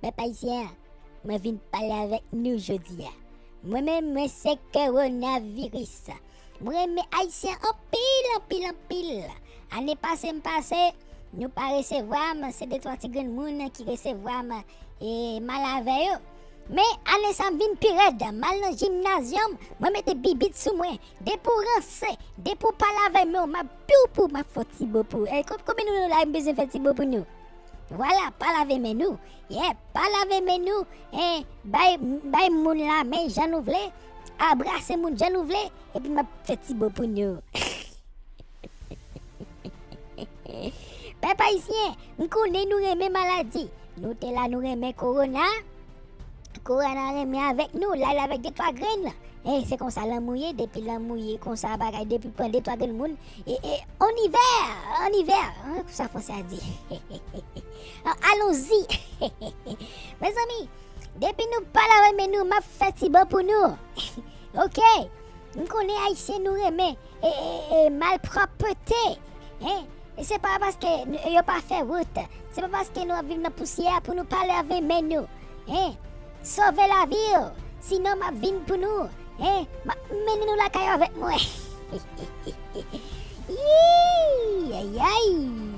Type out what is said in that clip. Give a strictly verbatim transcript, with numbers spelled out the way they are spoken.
Pèp ayisyen, mwen vin pale avèk nou jodi a. Mwen menm, mwen se kowonaviris. Mwen renmen ayisyen anpil, anpil, anpil. Ane pase m pase, nou pa resevwa m, se de twa ti grenn moun ki resevwa m e m al avè yo. Men ane sa m vin pi rèd, m al nan jimnazyòm, mwen mete bibit sou mwen. Depi w ranse, depi w pa lave men w, m ap piw pou, m ap fè w ti bo pou. E, ko-, konbyen nou la, m bezwen fè ti bo pou nou? Vwala, pa lave men nou. Yeah, pa lave men nou. Hein, bay, bay moun la men jan nou vle. Abrase moun jan nou vle. Epi m ap fè ti bo pou nou. Pèp ayisyen, m konnen nou renmen maladi. Nou te la, nou renmen kowona. Kowona renmen avèk nou, l al avèk de twa grenn. E se konsa lanmou ye, depi lanmou ye konsa bagay, depi pran de twa grenn moun. E, e, on y va, on y va, hein, sa fransè a di. Allons-y. Mezanmi, depi nou pa lave men nou, m ap fè ti bo pou nou. Ok. M konnen ayisyen nou renmen e, e, e malpwòpte. Hein? E se pa paske n-, yo pa fè wout. Se pa paske nou ap viv nan pousyè a pou nou pa lave men nou. Hein? Sove lavi w. Sinon, m ap vin pou nou. Hein? M ap mennen nou lakay avèk mwen. Yii! Ayay!